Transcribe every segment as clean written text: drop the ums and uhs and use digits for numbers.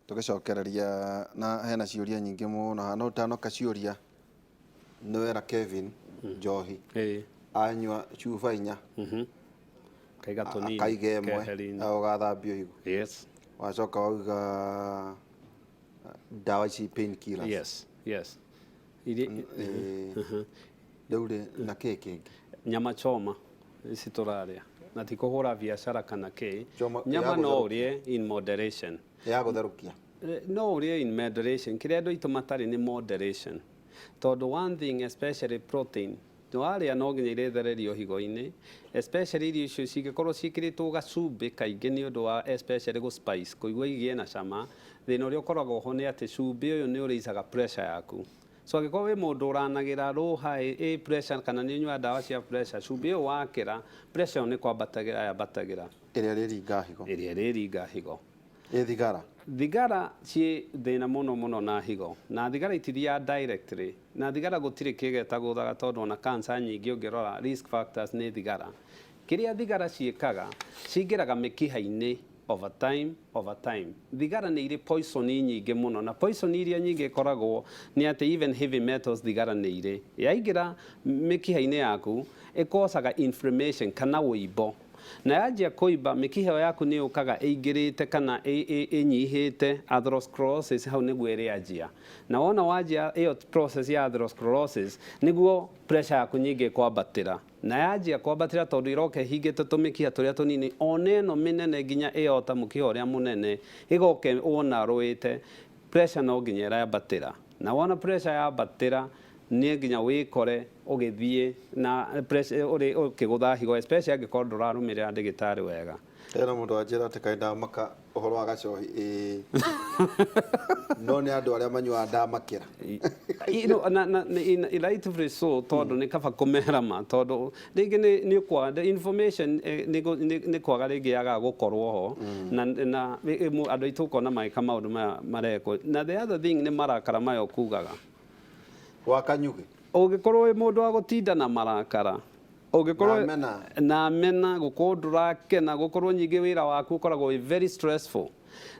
Tũgĩcokereria na hena ciũria nyingĩ mũno haha, no ũtanoka ciũria nĩ wera Kevin njohi anyua cuba 4 Kaiga tũnini. Akaiga ĩmwe Keheri-inĩ. Na ũgathambio higo. Wacoka wauga ndawa ici, pain killers. Yes. Iria, Rĩu rĩ, na kĩ kĩngĩ? Nyama choma ici tũrarĩa, na ti kũhũra biacara kana kĩ. Choma nyama ya no gũtherũkia. Ũrĩe in moderation. Ya gũtherũkia. No ũrĩe in moderation. Kĩrĩa andũ aitũ matarĩ nĩ moderation, tondũ one thing, especially protein, warĩa no nginya irĩthererio higo-inĩ, especially irio icio cingĩkorwo ciĩkĩrĩtwo gacumbĩ kaingĩ nĩ ũndũ wa especially gũ spice, kũigua igĩe na cama. Thĩna ũrĩa ũkoragwo ho nĩ atĩ cumbĩ ũyũ nĩ ũrĩicaga pressure yaku. So angĩkorwo wĩ mũndũ ũranagĩra low, high ĩ pressure, kana nĩ ũnyuaga ndawa cia pressure, cumbĩ ũyũ wakĩra, pressure ĩyo nĩ kwambatagĩra yambatagĩra. Ĩrĩa rĩringa higo. Ĩrĩa ĩrĩringa higo. Ĩ thigara? Thigara ciĩ thĩna mũno mũno na higo, na thigara itithiaga directly, na thigara gũtirĩ kĩga ĩtagũthaga, tondũ ona cancer nyingĩ ũngĩrora risk factors nĩ thigara. Kĩrĩa thigara ciĩkaga, cingĩraga mĩkiha-inĩ over time, over time. Thigara nĩ irĩ poison nyingĩ mũno, na poison iria nyingĩ ĩkoragwo nĩ atĩ even heavy metals thigara nĩ irĩ. Yaingĩra mĩkiha-inĩ yaku, ĩkocaga inflammation kana wũimbo, na yanjia kũimba, mĩkiha ĩyo yaku nĩ yũkaga ĩingĩrĩte kana ĩnyihĩte, atherosclerosis. Hau nĩguo ĩrĩanjia, na wona wanjia ĩyo process ya atherosclerosis, nĩguo pressure yaku nyingĩ ĩkwambatĩra. Na yanjia kwambatĩra, tondũ ĩroka ĩhingĩte tũmĩkiha tũrĩa tũnini, ona ĩno mĩnene nginya ĩyota mũkiha ũrĩa mũnene, ĩgoka wona rũĩte, pressure no nginya ĩrambatĩra. Na wona pressure yambatĩra, nĩ nginya wĩkore ũgĩthiĩ na pressure ũrĩ ũkĩgũtha higo, especially angĩkorwo ndũrarũmĩrĩra ndagĩtarĩ wega. Hena mũndũ wanjĩra atĩ kaĩ ndamaka ũhoro wa gacohi, ĩĩ, no nĩ andũ arĩa manyuaga ndamakĩra. Na rightfully so, tondũ nĩ kaba kũmera ma, tondũ rĩngĩ nĩ ũkwaga the information, nĩ kwaga rĩngĩ yagaga gũkorwo ho, na andũ aitũ ũkona magĩka maũndũ maya marekwo. Na the other thing nĩ marakara maya ũkugaga. Wa kanyugĩ. Ũngĩkorwo wĩ mũndũ wa gũtinda na marakara, ũngĩkorwo Na mena. Na mena, gũkorwo ndũrakena, gũkorwo nyingĩ wĩra waku ũkoragwo wĩ very stressful,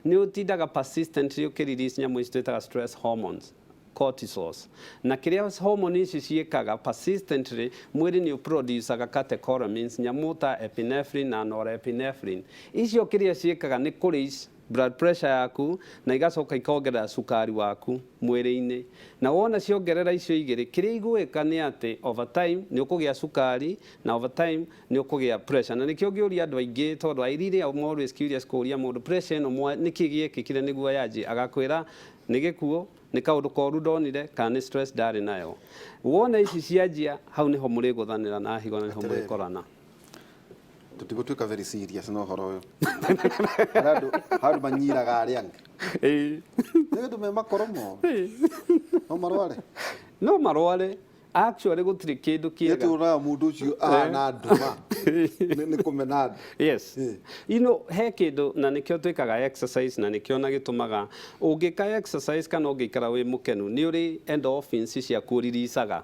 nĩ ũtindaga persistently ũkĩ-release nyamũ ici twĩtaga stress hormones, cortisols. Na kĩrĩa hormone ici ciĩkaga, persistently mwĩrĩ nĩ ũproducaga catecholamines, nyamũ ta epinephrine na norepinephrine. Icio kĩrĩa ciĩkaga nĩ kũ raise blood pressure yaku, na igacoka ikongerera cukari waku mwĩrĩ-inĩ. Na wona ciongerera icio igĩrĩ, kĩrĩa igwĩka nĩ atĩ over time nĩ ũkũgĩa cukari, na over time nĩ ũkũgĩa pressure. Na nĩkĩo ũngĩũria andũ aingĩ, tondũ I really am always curious kũũria mũndũ, pressure ĩno nĩkĩ gĩekĩkire nĩguo yanjie, agakwĩra nĩ gĩkuũ, nĩ kaũndũ koru ndonire, kana nĩ stress ndarĩ nayo. Wona ici cianjia, hau nĩho mũrĩgũthanĩra na higo, na nĩho Atĩrĩrĩ. mũrĩkorana. Tũtigũtuĩka very serious na ũhoro ũyũ. Harĩ andũ manyiraga arĩa angĩ. Nĩ andũ me makoromo no marware. No marware actually, gũtirĩ kĩndũ kĩega. Nĩtuonaga mũndũ ũcio ahana nduma nĩ kũmena andũ. Yes. He kĩndũ, na nĩkĩo twĩkaga exercise, na nĩkĩo na gĩtũmaga ũngĩka exercise kana ũngĩikara wĩ mũkenu, nĩ ũrĩ endorphins ciaku ũriricaga,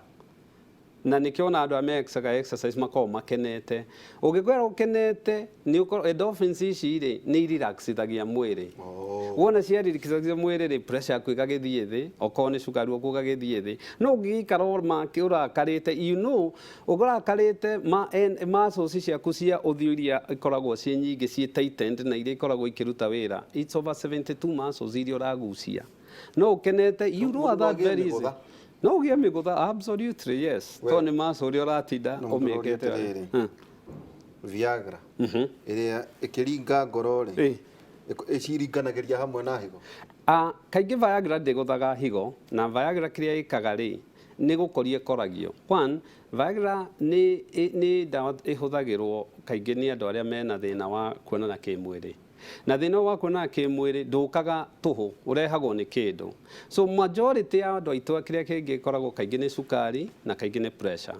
na nĩkĩo ona andũ arĩa mekaga exercise makoragwo makenete. Ũngĩkorwo ũkenete, nĩ ũkorwo endorphins ici rĩ, nĩ irelaxithagia mwĩrĩ. Wona ciarelaxithagia mwĩrĩ rĩ, pressure yaku ĩgagĩthiĩ thĩ, okorwo nĩ cukari waku ũgagĩthiĩ thĩ. No ũngĩgĩikara ũrakarĩte, ũrakarĩte, muscles ciaku cia ũthiũ iria ikoragwo ciĩ nyingĩ, ciĩ tightened, na iria ikoragwo ikĩruta wĩra, it's over 72 muscles iria ũragucia. No ũkenete, you lower Mũndũ that no agĩe very easy. mĩgũtha. No ũgĩe mĩgũtha, absolutely yes. We- Tondũ nĩ muscle ũrĩa ũratinda No mũndũ ũroria ũmĩkĩte. atĩrĩrĩ. Viagra ĩrĩa ĩkĩringa ngoro rĩ, ĩciringanagĩria hamwe na higo? Ah, kaingĩ Viagra ndĩgũthaga higo, na Viagra kĩrĩa ĩkaga rĩ, nĩ gũkoria ĩkoragio. One, Viagra nĩ ndawa ĩhũthagĩrwo kaingĩ nĩ andũ arĩa mena thĩna wa kuonana kĩmwĩrĩ, na thĩna ũyũ wa kuonana kĩmwĩrĩ ndũkaga tũhũ, ũrehagwo nĩ kĩndũ. So majority ya andũ aitũ, kĩrĩa kĩngĩ ĩkoragwo kaingĩ nĩ cukari, na kaingĩ nĩ pressure.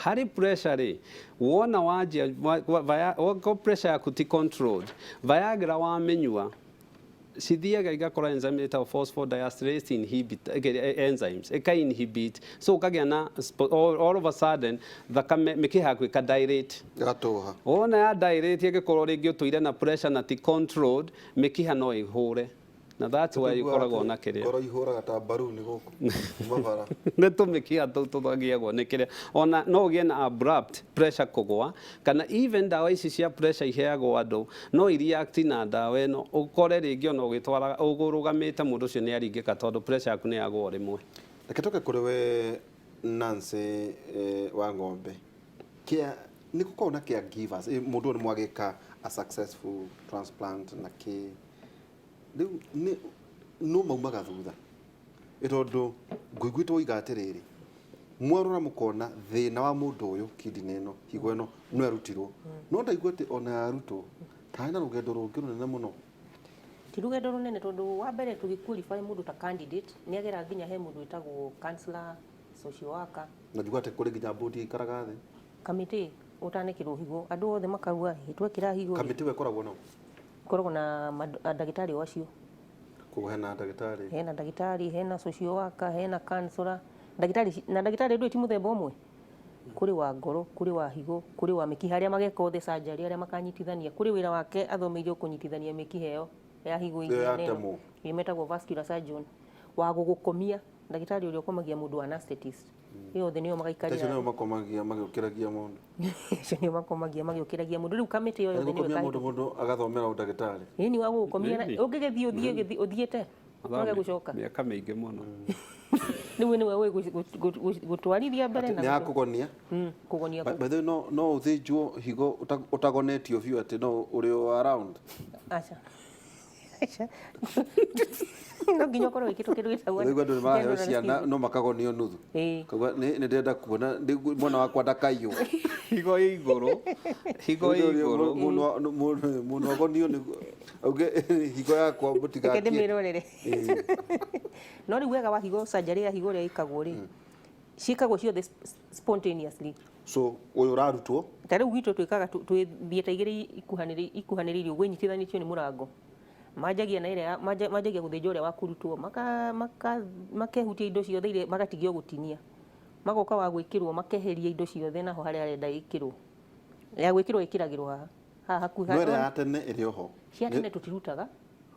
Harĩ pressure rĩ, wona wanjia wakorwo pressure yaku ti controlled, Viagra wamĩnyua, cithiaga igakora enzyme ĩtagwo phosphodiesterase inhibitor, enzymes ĩka inhibit, so ũkagĩa na all of a sudden thakame, mĩkiha yaku ĩka dilate. Ĩgatũha. Wona ya dilate, ĩngĩkorwo rĩngĩ ũtũire na pressure na ti controlled, mĩkiha no ĩhũre. Na that's why ũkoragwo na kĩrĩa. Ngoro ihũraga ta mbaruni gũkũ kuma bara. Nĩ tũmĩkiha tũu tũthagiagwo nĩ kĩrĩa. Ona no ũgĩe na abrupt pressure kũgwa, kana even ndawa ici cia pressure iheagwo andũ no i-react na ndawa ĩno, ũkore rĩngĩ ona ũgĩtwara ũrũgamĩte mũndũ ũcio nĩ aringĩka tondũ pressure yaku nĩ yagwa o rĩmwe. Reke tũke kũrĩ we Nancy wa ng'ombe. Kĩa nĩ gũkoragwo na caregivers, mũndũ ũyũ nĩ mwagĩka a successful transplant na kĩ, rĩu nĩ no maumaga thutha, tondũ ngũiguĩte woiga atĩrĩrĩ, mwarora mũkona thĩna wa mũndũ ũyũ kidney ĩno, higo ĩno no yarutirwo, no ndaigua atĩ ona yarutwo tarĩ na rũgendo rũngĩ rũnene mũno. Ti rũgendo rũnene, tondũ wa mbere tũgĩ qualify mũndũ ta candidate nĩ agera nginya he mũndũ wĩtagwo counselor, social worker. Na njigua atĩ kũrĩ nginya bodi ĩikaraga thĩ. Kamĩtĩ ũtanekĩrwo higo, andũ othe makauga twekĩra higo. Kamĩtĩ ĩyo ĩkoragwo no ĩkoragwo na ndagĩtarĩ o acio. Koguo hena ndagĩtarĩ, hena ndagĩtarĩ, hena social worker, hena counselor, ndagĩtarĩ. Na ndagĩtarĩ ndũĩ ti mũthemba ũmwe, kũrĩ wa ngoro, kũrĩ wa higo, kũrĩ wa mĩkiha, arĩa mageka othe surgery, arĩa makanyitithania, kũrĩ wĩra wake athomeire kũnyitithania mĩkiha ĩyo ya higo. Ĩyo yatemwo. Ĩyo metagwo vascular surgeon, wa gũgũkomia, ndagĩtarĩ ũrĩa ũkomagia mũndũ, anesthetist, ĩyo othe nĩo acio magaikarĩra. Nĩo makomagia magĩũkĩragia mũndũ. Acio nĩo makomagia magĩũkĩragia mũndũ. Rĩu kamĩtĩ ĩyo yothe nĩyo gũkomia mũndũ, mũndũ agathomera ũndagĩtarĩ. Ĩni wa gũgũkomia. Really? Ũngĩgĩthiĩ ũthiĩ ũthiĩte wage gũcoka. Mĩaka mĩingĩ mũno. Rĩu nĩwe ũĩ gũtwarithia mbere na nĩ ya kũgonia. Kũgonia. By the way, no ũthĩnjwo higo ũtagonetio biũ, atĩ no ũrĩ o around? Aca, aca, no nginya ũkorwo wĩkĩtwo kĩndũ gĩtagwo Rĩu andũ nĩ maraheo general ciana anesthesia. no makagonio nuthu. Ĩĩ. Kauga nĩ ndĩrenda kuona mwana wakwa ndakaiywo. Higo ĩ igũrũ, higo ĩ igũrũ. Mũndũ agonio nĩguo auge higo yakwa reke mũtigakie. Ndĩmĩrorere. No rĩu wega wa higo, surgery ya higo ũrĩa ĩkagwo rĩ, ciĩkagwo ciothe spontaneously. So ũyũ ũrarutwo. Ta rĩu gwitũ twĩkaga twĩ theatre igĩrĩ ikuhanĩrĩirie ũguo, inyitithanĩtio nĩ mũrango. Manjagia na ĩrĩa manjagia gũthĩnja ũrĩa wa kũrutwo, makehutia indo ciothe iria magatigio gũtinia, magoka wa gwĩkĩrwo, makeheria indo ciothe naho harĩa arenda ĩkĩrwo. Ya gwĩkĩrwo ĩkĩragĩrwo haha haha hakuhĩ. No ĩrĩa ya tene ĩrĩ oho? Cia tene tũtirutaga.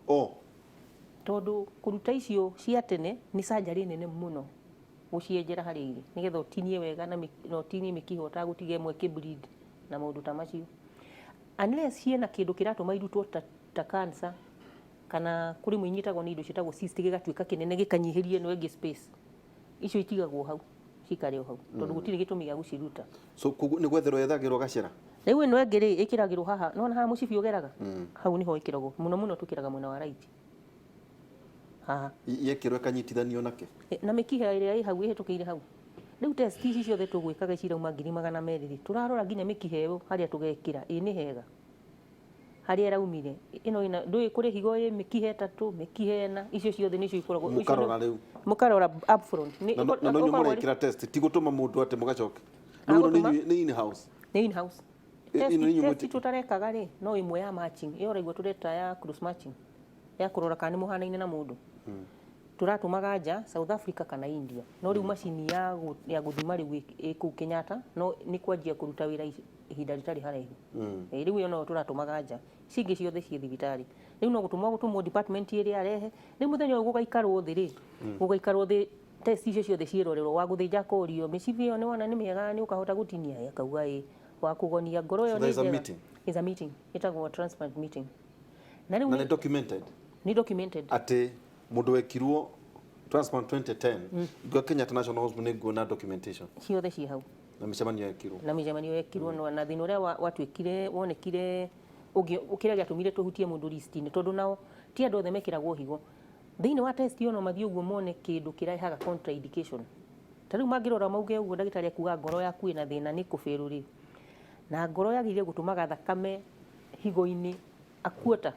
O Tondũ kũruta icio cia tene nĩ surgery nene mũno gũcienjera harĩa irĩ, nĩgetha ũtinie wega na ũtinie mĩkiha ũtagũtiga ĩmwe ĩkĩ-bleed na maũndũ ta macio, unless ciĩna kĩndũ kĩratũma irutwo ta cancer, kana kũrĩ imwe inyitagwo nĩ indo ciĩtagwo cyst, gĩgatuĩka kĩnene gĩkanyihĩria ĩno ĩngĩ space. Icio itigagwo hau, cikare o hau, tondũ gũtirĩ gĩtũmi gĩa gũciruta. So koguo nĩ gwetherwo yethagĩrwo gacĩra. Rĩu ĩno ĩngĩ rĩ, ĩkĩragĩrwo haha, nona haha mũcibi ũgeraga hau, nĩho ĩkĩragwo. Mũno mũno twĩkĩraga mwena wa right haha. Yekĩrwo ĩkanyitithanio nake. Na mĩkiha ĩrĩa ĩ hau ĩhĩtũkĩire hau. Rĩu test ici ciothe tũgwĩkaga cirauma 200,000 rĩ, tũrarora nginya mĩkiha ĩyo harĩa tũgekĩra ĩ nĩ hega, harĩa ĩraumire ĩno ĩna ndũĩ kũrĩ higo ĩ mĩkiha ĩtatũ, mĩkiha ĩna, icio ciothe nĩcio ikoragwo icio. Mũkarora rĩu. Mũkarora upfront. Na no inyuĩ ũkoragwo mũrekĩra test, ti gũtũma mũndũ atĩ mũgacoke? Ah, Rĩu ĩno nĩ gũtũma? Nĩ in house. Nĩ in house. Test ĩno nĩ inyuĩ. Test tũtarekaga rĩ, no ĩmwe ya matching ĩyo ũraigua tũreta ya cross matching, ya kũrora kana nĩ mũhanaine na mũndũ, tũratũmaga nja, South Africa kana India. No rĩu macini ya gũthima rĩu ĩ kũu Kenyatta, no nĩ kwanjia kũruta wĩra ihinda rĩtarĩ haraihu. Rĩu ĩyo no tũratũmaga nja, ici ingĩ ciothe ciĩ thibitarĩ. Rĩu no gũtũmwo department ĩrĩa arehe. Rĩu mũthenya ũyũ gũgaikarwo thĩ rĩ, gũgaikarwo thĩ, test icio ciothe ciĩrorerwo. Wa gũthĩnja akorio, mĩcibi ĩyo nĩ wona nĩ mĩega, nĩ ũkahota gũtinia? Akauga ĩ. Wa kũgonia ngoro ĩyo So there nĩ is a njega. meeting. Is a meeting ĩtagwo transplant meeting, na rĩu Na nĩ documented? Nĩ documented. Atĩ mũndũ wekirwo transplant 2010 ngwa Kenyatta National Hospital, nĩ nguona documentation. Ciothe ciĩ hau. Na mĩcemanio yekirwo. Na mĩcemanio yekirwo, na thĩna ũrĩa watuĩkire wonekire ũngĩ, kĩrĩa gĩatũmire tũhutie mũndũ list-inĩ, tondũ nao ti andũ othe mekĩragwo higo thĩinĩ wa test ĩyo, no mathiĩ ũguo mone kĩndũ kĩrehaga contraindication. Ta rĩu mangĩrora mauge ũguo, ndagĩtarĩ akuga ngoro yaku ĩna thĩna, nĩ kũbĩrũ rĩ, na ngoro yagĩrĩire gũtũmaga thakame higo-inĩ a quarter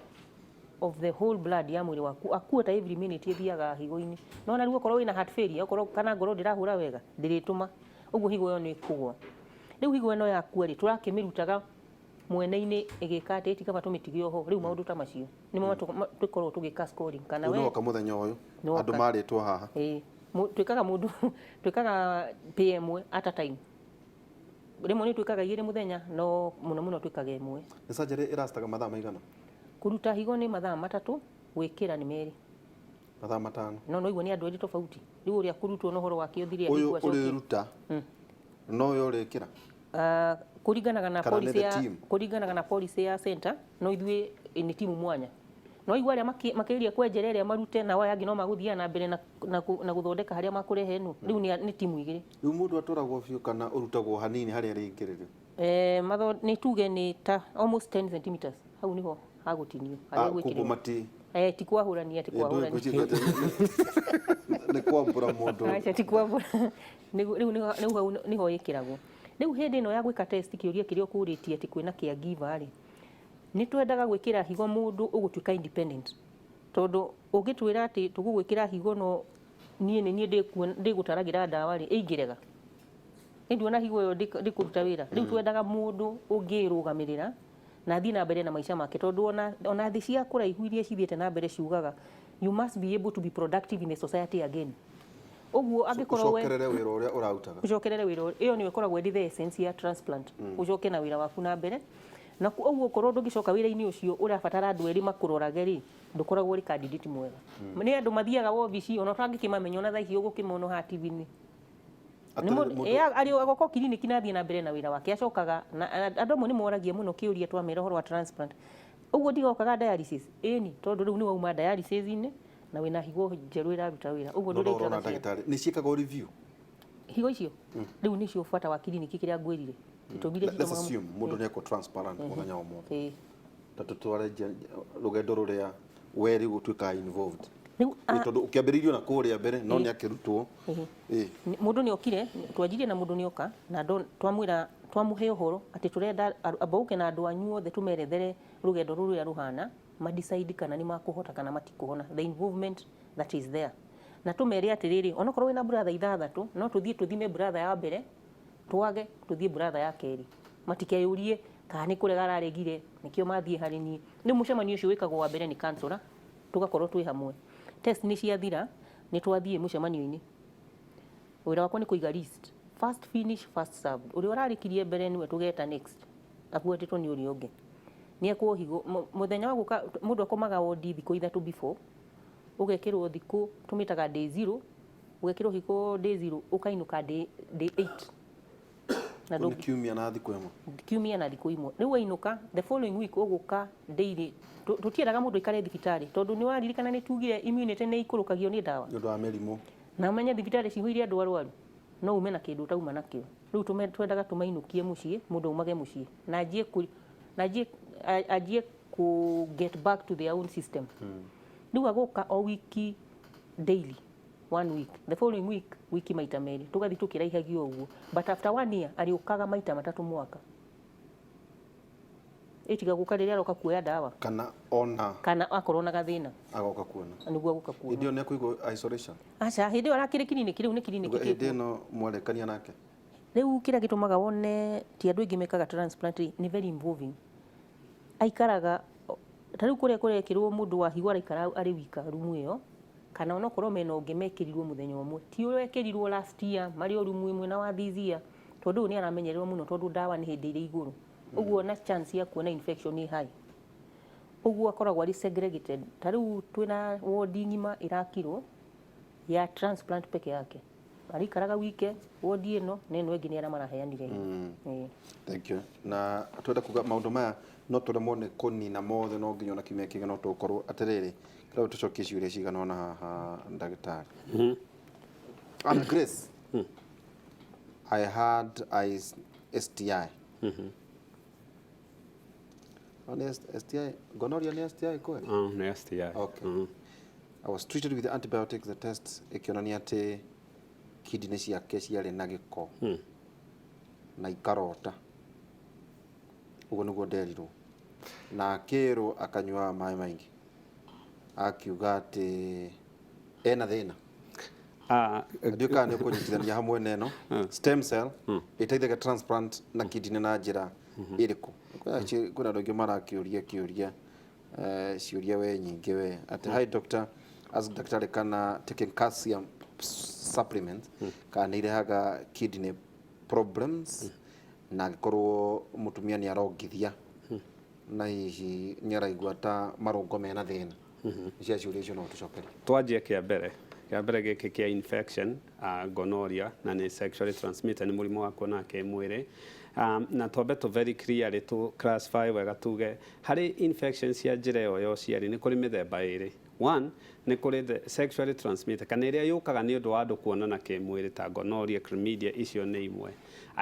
of the whole blood ya mwĩrĩ waku, a quarter every minute ĩthiaga higo-inĩ. No na rĩu okorwo wĩna heart failure, okorwo kana ngoro ndĩrahũra wega, ndĩrĩtũma ũguo, higo ĩyo nĩ ĩkũgwa. Rĩu higo ĩno yakua rĩ, tũrakĩmĩrutaga mwene-inĩ ĩgĩka atĩ ĩtikaba tũmĩtige oho. Rĩu maũndũ ta macio nĩmo tũkoragwo tũgĩka scoring kana Rĩu we nĩ woka mũthenya ũyũ. Nĩ woka. Andũ marĩtwo haha. Ĩĩ. Twĩkaga mũndũ, twĩkaga pay ĩmwe at a time. Rĩmwe nĩ twĩkaga igĩrĩ mũthenya, no mũno mũno twĩkaga ĩmwe. Nĩ surgery ĩrastaga mathaa maigana? Kũruta higo nĩ mathaa 3, gwĩkĩra nĩ 2. Mathaa 5. No igua nĩ andũ erĩ tofauti. Rĩu ũrĩa kũrutwo na ũhoro wake ũthire. Ũyũ Ahigwo acoke. Ũrĩruta no ũyũ ũrĩkĩra? Ah, kũringanaga na Kana nĩ policy the ya team? Kũringanaga na policy ya center, no ithuĩ nĩ timu mwanya, no igua arĩa makĩgeria kwenjera ĩrĩa marute, nao aya angĩ no magũthiaga na mbere na gũthondeka harĩa makũrehe ĩno. Rĩu nĩ timu igĩrĩ. Rĩu mũndũ atwaragwo biũ kana ũrutagwo hanini harĩa rĩingĩrĩrio? Eh, matho nĩ tuge nĩ ta almost 10 centimeters, hau niho hagũtinio harĩa Koguo gwĩkĩrĩrwo. mati Eh, ti kwahũrania, ti kwahũrania. Nĩ kwambũra mũndũ? Aca, ti kwambũra. Rĩu hau niho ĩkĩragwo. Rĩu hĩndĩ ĩno ya gwĩka test, kĩũria kĩrĩa ũkũrĩtie atĩ kwĩna caregiver rĩ, nĩ twendaga gwĩkĩra higo mũndũ ũgũtuĩka independent, tondũ ũngĩtwĩra atĩ tũgũgwĩkĩra higo no niĩ nĩ niĩ ndĩgũtaragĩra ndawa rĩ, ĩingĩrega nĩ higo ĩyo ndĩkũruta wĩra. Rĩu twendaga mũndũ ũngĩrũgamĩrĩra na athiĩ na mbere na maica make, tondũ ona thĩ cia kũraihu iria cithiĩte na mbere ciugaga you must be able to be productive in the society again. Ũguo angĩkorwo we Ũcokerere wĩra ũrĩa ũrarutaga. Ũcokerere wĩra ĩyo nĩyo ĩkoragwo ĩrĩ the essence ya transplant, ũcoke na wĩra waku na mbere. Na ũguo okorwo ndũngĩcoka wĩra-inĩ ũcio ũrabatara andũ erĩ makũrorage rĩ, ndũkoragwo ũrĩ candidate mwega. Nĩ andũ mathiaga wobici ona ũtangĩkĩmamenya, ona thaa ici ũgũkĩmona haha TV-inĩ. Atĩ Arĩ agoka kiriniki na athiĩ na mbere na wĩra wake acokaga na andũ amwe nĩ moragia mũno kĩũria twamera ũhoro wa transplant, ũguo ndigokaga dialysis? Ĩni, tondũ rĩu nĩ wauma dialysis-inĩ na wĩna higo njerũ ĩraruta wĩra, ũguo No ũrona ndũrĩikaraga ndagĩtarĩ nĩ ciĩkagwo review? Higo icio rĩu nĩcio bata wa kiriniki kĩrĩa ngwĩrire gĩtũmi iria Let's citũmaga assume mũndũ nĩ ekwo transplant mũthenya wa ũmũthĩ, ta tũtware rũgendo rũrĩa we rĩu ũtuĩkaga involved. Rĩu Tondũ ũkĩambĩrĩirio na kũrĩa mbere no nĩ akĩrutwo. Mũndũ nĩ okire, twanjirie na mũndũ nĩ oka na twamwĩra, twamũhe ũhoro atĩ tũrenda amba ũke na andũ anyu othe tũmerethere rũgendo rũrĩa rũhana, madecide kana nĩ makũhota kana matikũhona, the involvement that is there, na tũmere atĩrĩrĩ, onokorwo wĩna brother ithathatũ, no tũthiĩ tũthime brother ya mbere, twage tũthiĩ brother ya kerĩ, matikeyũrie kana nĩ kũrega araregire nĩkĩo mathiĩ harĩ niĩ. Rĩu mũcemanio ũcio wĩkagwo wa mbere nĩ counselor, tũgakorwo twĩ hamwe. Test nĩ ciathira, nĩ twathiĩ mũcemanio-inĩ. Wĩra wakwa nĩ kũiga list, first finish first served. Ũrĩa ũrarĩkirie mbere nĩwe tũgeta next, abuatĩtwo nĩ ũrĩa ũngĩ. Nĩ ekwo higo mũthenya wa gũka mũndũ akomaga wodi thikũ 3 before, ũgekĩrwo thikũ tũmĩtaga day 0, ũgekĩrwo higo day 0, ũkainũka day 8 na Kũu nĩ kiumia na thikũ 1. Kiumia na thikũ 1. Rĩu wainũka, the following week ũgũka daily. Tũtiendaga mũndũ aikare thibitarĩ, tondũ nĩ waririkana nĩ tugire immunity nĩ ikũrũkagio nĩ ndawa. Nĩ ũndũ wa mĩrimũ. Na ũmenye thibitarĩ cihũire andũ arwaru, no ume na kĩndũ ũtauma nakĩo. Rĩu twendaga tũmainũkie mũciĩ, mũndũ aumage mũciĩ na anjie ku get back to their own system. Rĩu agoka o wiki daily one week, the following week wiki maita merĩ, tũgathiĩ tũkĩraihagia ũguo, but after one year arĩũkaga maita matatũ mwaka, ĩtiga gũka rĩrĩa aroka kuoya ndawa. Kana ona Kana akorwo na gathĩna. Agoka kuona. Nĩguo agũka kuona. Hĩndĩ ĩyo nĩ ekũigwo isolation? Aca, hĩndĩ ĩyo arakĩrĩ kiriniki, rĩu nĩ kiriniki. Hĩndĩ kĩkuo. ĩno mwarekania nake? Rĩu kĩrĩa gĩtũmaga wone ti andũ aingĩ mekaga transplant rĩ, nĩ very involving. Aikaraga ta rĩu kũrĩa kũrekĩrwo mũndũ wa higo araikara arĩ wika rumu ĩyo, kana onokorwo mena ũngĩ mekĩrirwo mũthenya ũmwe, ti ũrĩa wekĩrirwo last year marĩ o rumu ĩmwe na wa this year, tondũ ũyũ nĩ aramenyererwo mũno, tondũ ndawa nĩ hĩndĩ ĩrĩ igũrũ, ũguo na chance ya kuona infection nĩ high, ũguo akoragwo arĩ segregated. Ta rĩu twĩna wodi ng'ima ĩrakirwo ya transplant peke yake, arĩikaraga wike wodi ĩno, na ĩno ĩngĩ nĩ arĩa maraheanire higo. Thank you. Na twenda kuga maũndũ maya no tũremwo nĩ kũnina mothe, no nginya ona kiumia kĩngĩ no tũgũkorwo atĩrĩrĩ kĩrĩa tũcokie ciũria cigana ũna haha, ndagĩtarĩ. I'm Grace. I had I STI. No, nĩ STI, gonorrhea nĩ STI kweli? Ah, nĩ STI. Okay. I was treated with antibiotics. The test ĩkĩonania atĩ kidney ciake ciarĩ na gĩko na ikarota, ũguo nĩguo nderirwo, na akĩrwo akanyua maĩ maingĩ, akiuga atĩ ena thĩna. Ndiũ kana nĩ ũkũnyitithania hamwe na ĩno stem cell ĩteithagia transplant na kidney na njĩra ĩrĩkũ? Kwĩna andũ aingĩ marakĩũria kĩũria, ciũria we nyingĩ we atĩ hi doctor, ask daktari kana taking calcium supplement kana nĩ irehaga kidney problems, na angĩkorwo mũtumia nĩ arongithia na hihi nĩ araigua ta marũngo mena thĩna. Cia ciũria icio no tũcokerie. Twanjie kĩa mbere gĩkĩ kĩa infection, gonorrhea, na nĩ sexually transmitted, nĩ mũrimũ wa kuona kĩmwĩrĩ, na twambe tũ very clearly tũ classify wega, tuge harĩ infection cia njĩra ĩyo ya ũciari nĩ kũrĩ mĩthemba ĩrĩ. One, nĩ kũrĩ the sexually transmitted, kana ĩrĩa yũkaga nĩ ũndũ wa andũ kuonana kĩmwĩrĩ, ta gonorrhea, chlamydia, icio nĩ imwe.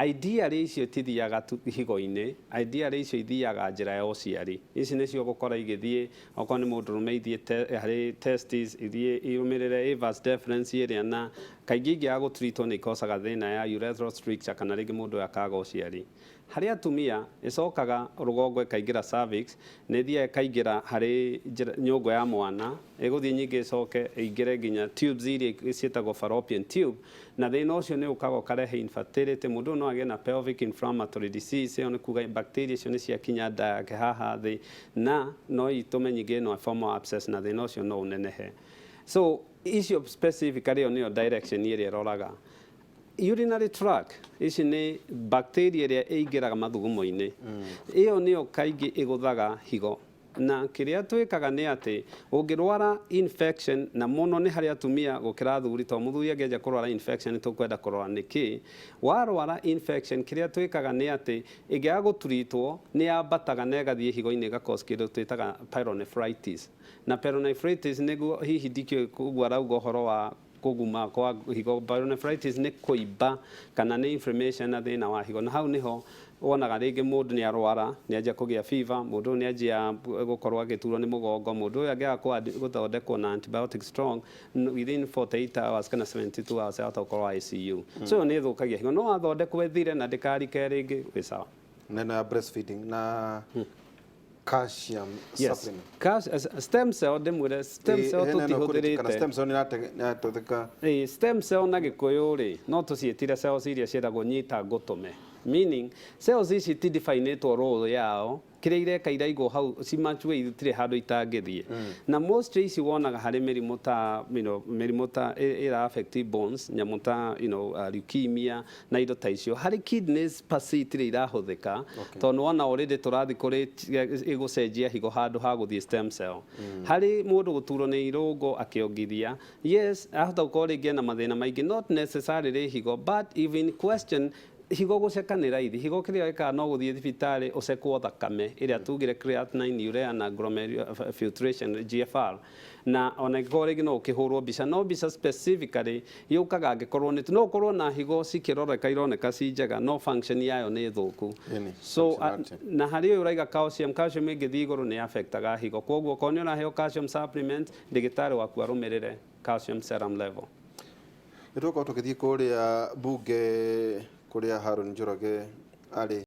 Ideally icio itithiaga tu higo-inĩ, ideally icio ithiaga njĩra ya ũciari. Ici nĩcio ũgũkora igĩthiĩ, okorwo nĩ mũndũrũme, ithiĩ harĩ testes, ithiĩ irũmĩrĩre vas deferens ĩrĩa, na kaingĩ ingĩaga gũtreatwo nĩ ikocaga thĩna ya urethral stricture, kana rĩngĩ mũndũ ũyũ akaga ũciari. Harĩ atumia ĩcokaga rũgongo ĩkaingĩra cervix, nĩ ĩthiaga ĩkaingĩra harĩ nyũngũ ya mwana, ĩgũthiĩ nyingĩ ĩcoke ĩingĩre nginya tubes iria ciĩtagwo fallopian tube, na thĩna ũcio nĩ ũkaga ũkarehe infertility. Mũndũ ũyũ no agĩe na pelvic inflammatory disease. Ĩyo nĩ kuga bacteria icio nĩ ciakinya nda yake haha thĩ, na no itũme nyingĩ ĩno form of abscess, na thĩna ũcio no ũnenehe. So icio specifically, ĩyo nĩyo direction ĩrĩa ĩroraga. Urinary tract, ici nĩ bacteria ĩrĩa ĩingĩraga mathugumo-inĩ. Ĩyo nĩyo kaingĩ ĩgũthaga higo, na kĩrĩa twĩkaga nĩ atĩ ũngĩrwara infection, na mũno nĩ harĩ atumia gũkĩra athuri, tondũ mũthuri angĩanjia kũrwara infection nĩ tũkwenda kũrora nĩkĩ warwara infection. Kĩrĩa twĩkaga nĩ atĩ ĩngĩaga gũtreatwo nĩ yambataga na ĩgathiĩ higo-inĩ, ĩgacause kĩndũ twĩtaga pyelonephritis. Na pyelonephritis nĩguo hihi ndikĩũĩ ũguo arauga ũhoro wa kũguma kwa higo. Pyelonephritis nĩ kũimba kana nĩ inflammation na thĩna wa higo, na hau nĩho wonaga rĩngĩ mũndũ nĩ arwara, nĩ anjia kũgĩa fever, mũndũ ũyũ nĩ anjia gũkorwo agĩturwo nĩ mũgongo. Mũndũ ũyũ angĩaga gũthondekwo na antibiotic strong, within 48 hours kana 72 hours ahota gũkorwo ICU. So ĩyo nĩ ĩthũkagia higo, no wathondekwo ĩthire na ndĩkarike rĩngĩ, wĩ sawa. Neno ya breastfeeding na calcium supplement. Stem cell, ndĩmwĩre stem cell Hena ĩno kũrĩ- kana tũtihũthĩrĩte. Stem cell nĩ ĩratũthĩka. Ĩĩ, stem cell na Gĩkũyũ rĩ, no tũciĩtire cells iria ciĩtagwo nyita ngũtũme, meaning cells ici ti definĩtwo role yao. Kĩrĩa ireka, iraigwo hau cimature, itirĩ handũ itangĩthiĩ. Na most ici wonaga harĩ mĩrimũ ta mĩrimũ ta ĩra affect bones, nyamũ ta leukemia na indo ta icio. Harĩ kidneys per se itirĩ irahũthĩka, tondũ wona already tũrathiĩ kũrĩ ĩgũcenjia higo handũ ha gũthiĩ stem cell. Harĩ mũndũ gũturwo nĩ irũngo akĩongithia, yes, ahota gũkorwo rĩngĩ ena mathĩna maingĩ, not necessarily higo, but even question higo gũceka nĩ raithi. Higo kĩrĩa wĩkaga no gũthiĩ thibitarĩ ũcekwo thakame ĩrĩa tugire creatinine, urea na glomerular filtration, GFR, na ona ĩngĩkorwo rĩngĩ no ũkĩhũrwo mbica, no mbica specifically yũkaga angĩkorwo nĩ no ũkorwo na higo cikĩroreka ironeka ci njega, no function yayo nĩ thũku. Ĩni, so functionality. Na harĩ ũyũ ũraiga calcium, calcium ĩngĩthiĩ igũrũ nĩ affectaga higo, koguo okorwo nĩ ũraheo calcium supplement, ndagĩtarĩ waku arũmĩrĩre calcium serum level. Nĩ tũgũkorwo tũgĩthiĩ kũrĩa bunge kũrĩa Haron Njoroge arĩ.